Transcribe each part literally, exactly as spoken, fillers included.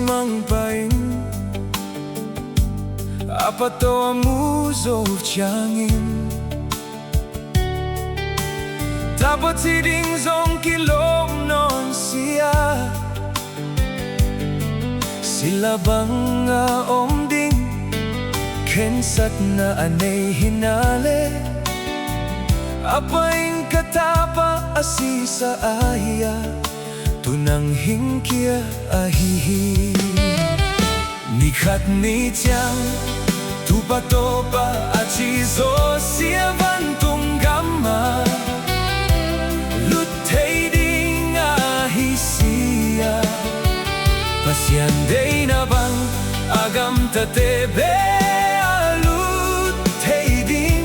mangpa in, a pa tawh a mu zo ciangin, tapa ci ding zong kilawm nawn sia. Sila bang a om ding, khensatna a nei hi na leh, a pa in ka tapa a sisa ahi a, tu nang hing kia ahi hi. Ni khat ni ciang, tupa tawpa a ci zawsia vantung gam ah lut thei ding ahi sia. Pasian deihna bang a gamtate beh ah lut thei ding,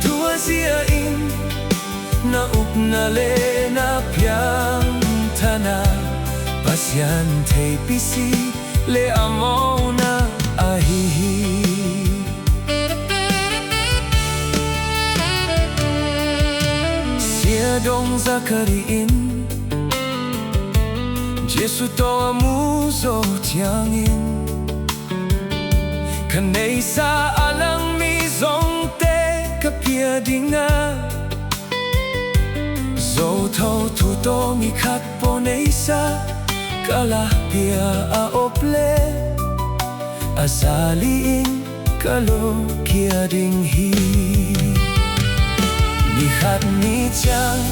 tua zia in na upna le na piangthana Pasian theipi si le a mawhna ahi hi. Sia Dong Zakari in Jesu tawh a mu zo ciangin, ka neisa a lang mi zongte ka pia ding a, zo tho thu tawh mi khat pua neisa ka la pia a op le, a za li in ka lo kia ding hi. Ni khat ni ciang,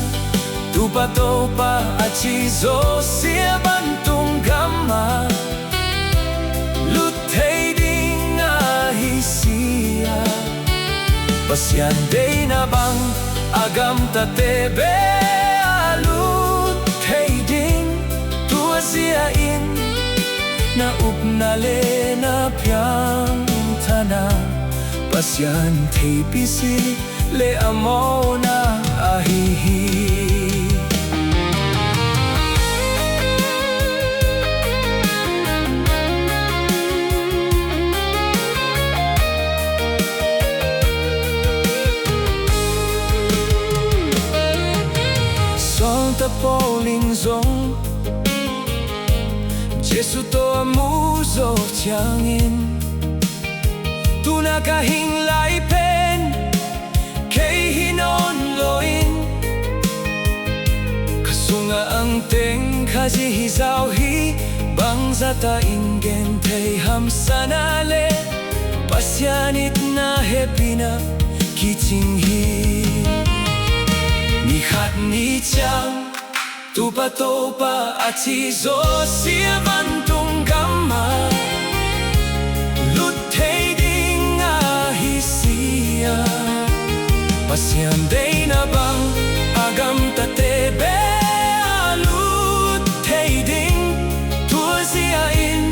tupa tawpa a ci zawsia vantung gam ah lut thei ding ahi sia. Pasian deihna bang a gamtate beh ah lut thei ding, tua zia in na upna le na piangthana Pasian theipi si le a mawhna ahi hi. Sawltak Paul in zong Jesu tawh a mu zo ciangin, tu-in a ka hing lai pen kei hi nawn lo in, ka sungah angteng Khazih hi zaw hi. Bangzah ta in gen thei hiam? Sana le Pasian itna hehpihna kicing hi. Ni khat ni ciang, tupa tawpa a ci zawsia vantung gam ah lut thei ding ahi sia. Pasian deihna bang a gamtate beh ah lut thei ding, tua zia in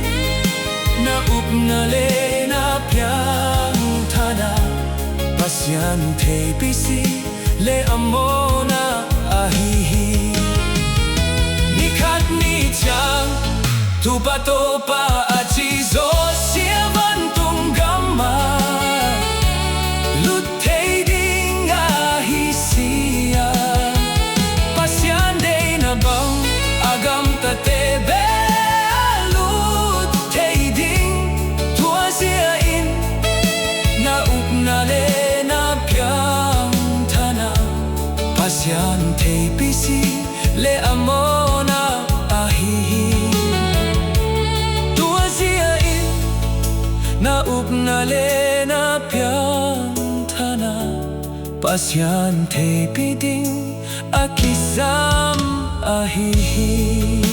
na upna le na piangthana Pasian theipi si le a mawhna ahi hi. Ni khat ni ciang, tupa tawpa a ci zawsia vantung gam ah lut thei ding ahi sia. Pasian deihna bang a gamtate beh ah lut thei ding, tua zia in na upna le na piangthana Pasian theipi si le a mawhna ahi hi. Tua zia in na upna le na piangthana Pasian theipi ding a kisam ahi hi.